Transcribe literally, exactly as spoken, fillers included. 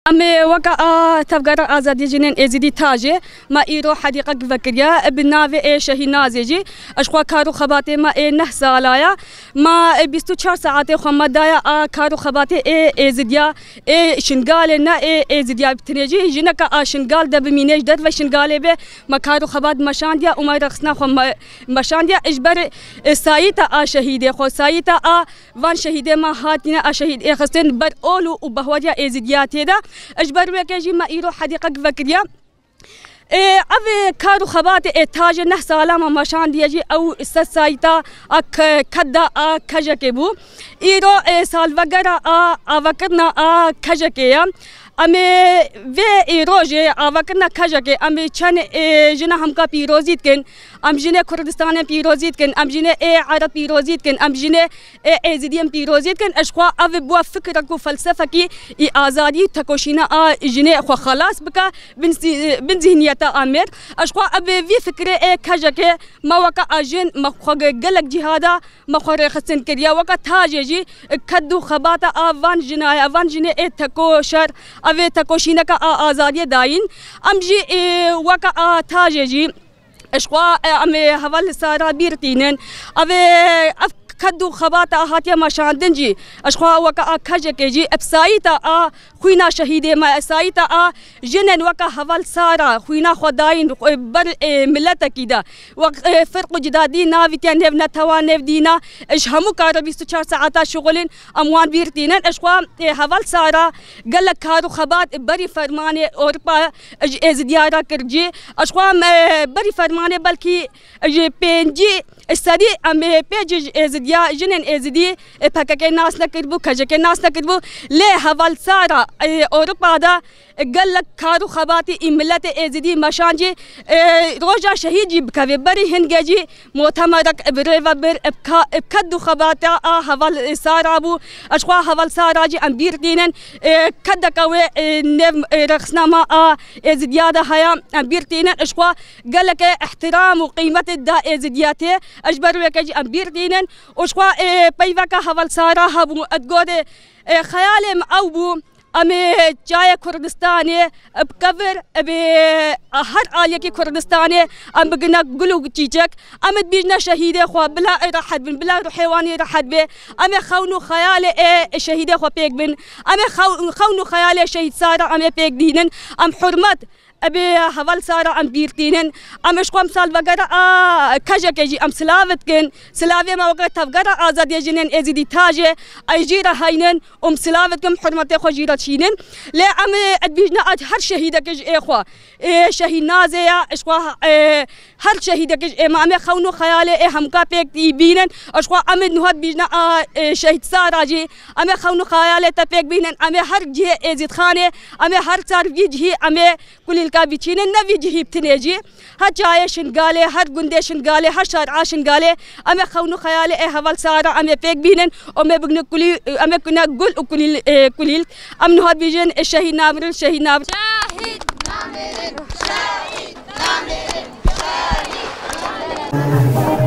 Em ê weke a Tevgera Azadiyê Jinên Êzidî Tajê, me îro hedîqek vekiriye, bi navê ê Şehîd Nazê jî. Ji xwe kar û xebatê me ê neh sala ye. Me, e, bîst û çar saetê xwe me daye a kar û xebatê ê Êzidiya, ê Şingalê ne ê Êzidiya. Tenê jî jineke a Şingal de bimîne, ji derve Şingalê be, me kar û xebat meşandiye û me rexistina xwe me-, meşandiye. Ji ber, e, sayîta a şehîdê xwe, sayîta a van şehîdê me hatine a şehîd ê xistin ber ol û, û bahweriya Êzidiya tê de. Ji ber wê ke jî me îro hedîqek vekiriye. Ê, ev kar û xebatê ê tajê neh sala me meşandiye jî ew sed sayîta a ke-, kedda a kejekê bû. Îro, ê, salvegera a avakirina a kejekê ye. Em ê vê, ê, rojê avakirina kejekê, em ê çend, ê, jina hemka pîrozî dikin. Em jinê Kurdistanê pîrozî dikin. Em jinê ê Ereb pîrozî dikin. Em jinê ê Êzidiyên pîrozî dikin. Ji xwe ev bû fikrek û felsefekî ê azadî û tekoşîna a jinê xwe xelas bike bin zî-, bin zîhniyeta a mêr. Ji xwe ev vî fikrê ê kejekê me weke a jin me xwe ge-, gelek cîhada me xwe rêxistin kiriye. Weke tajê jî ked û xebata a van jina ye, van jinê ê tekoşer, ev ê tekoşîneke a azadiyê dayîn. Em jî, ê, weke a tajê jî Ji xwe, e, em ê heval li sara bîr tînin. Ev ê, ev ked û xebata hatiye meşandin jî, ji xwe weke a kejekê jî, ev sayîta a xwîna şehîdê me, sayîta a jinên weke heval Sara, xwîna xwe dayîn, e, ber, e, miletekî de. Wek, e, firq û cida dî navîtiye nêv netewa, nêv dîna, ji hemû kara bîst û çar saeta şixulin. Em wan bîr tînin. Ji xwe, e, heval Sara gelek kar û xebat berî fermanê Ewropa ji Êzidiya re kir cî. Ji xwe em, e, berî fermanê belkî ji pêncî sedî em, e, pê ji Êzidiya, jinên Êzidî, e, P K K nas nekiribû, K C K nas nekiribû. Lê heval Sara, e, Ewropa de gelek kar û xebatî î miletê Êzidî meşan cî, e, roja şehîd jî bikevê. Berî hingê jî mutemerek bi rê ve bir, bi ka-, bi ked û xebata a heval, e, Sara bû. Ji xwe heval Sara jî em bîr tînin. E, kedeke wê, e, nêv, e, rexisna me a Êzidiya de heye, em bîr tînin. Ji xwe geleke ihtiram û qîmetê da Êzidiya tê. Ji ber wê ke jî em bîr tînin. Û ji xwe, e, peyveke heval Sara hebû. Ez gote, e, xeyalê min ew bû. Em ê çayê Kurdistanê bi kevir, bi her aliyekî Kurdistanê em bigine gul û çîçek. Em dibîjne şehîdê xwe, bila rehet bin, bila ruhê wan ê rehet be. Em ê xewn û xeyalê ê şehîdê xwe pêk bin. Em ê xew-, xewn û xeyalê şehîd Sara em ê pêk dînin. Em hurmet Ebê heval Sara em bîr tînin. Em ji xwe em salvegera a kejekê jî em silav dikin. Silavê me weke Tevgera Azadiyê Jinên Êzidî Tajê, ey jî re heynin û em silav dikin, hurmetê xwe jî re çînin. Lê em ê dibîjne a her şehîdekê ji ê xwe. Ê şehîd Nazê ya, ji xwe, ê, her şehîdekê ji ê me, em ê xewn û xeyalê ê hemka pêk bînin. Ji xwe em ê niha dibîjne a, ê, şehîd Sara jî, em ê xewn û xeyalê te pêk bînin. Em ê her cihê Êzîdxanê, em ê her sar vî cihî, em ê kulîlka biçînin, ne vî cihî bi tinê jî. Ha çayê Şingalê, her gundê Şingalê, her şara Şingalê, em ê xewn û xeyalê ê heval Sara em ê pêk bînin, em ê bigine kulî-, em ê kune gul û kulîl-, ê, kulîlk. Em niha dibêjin, ê şehîd namirin, şehîd namirin. Şehîd namirin, şehîd namirin, şehîd namirin.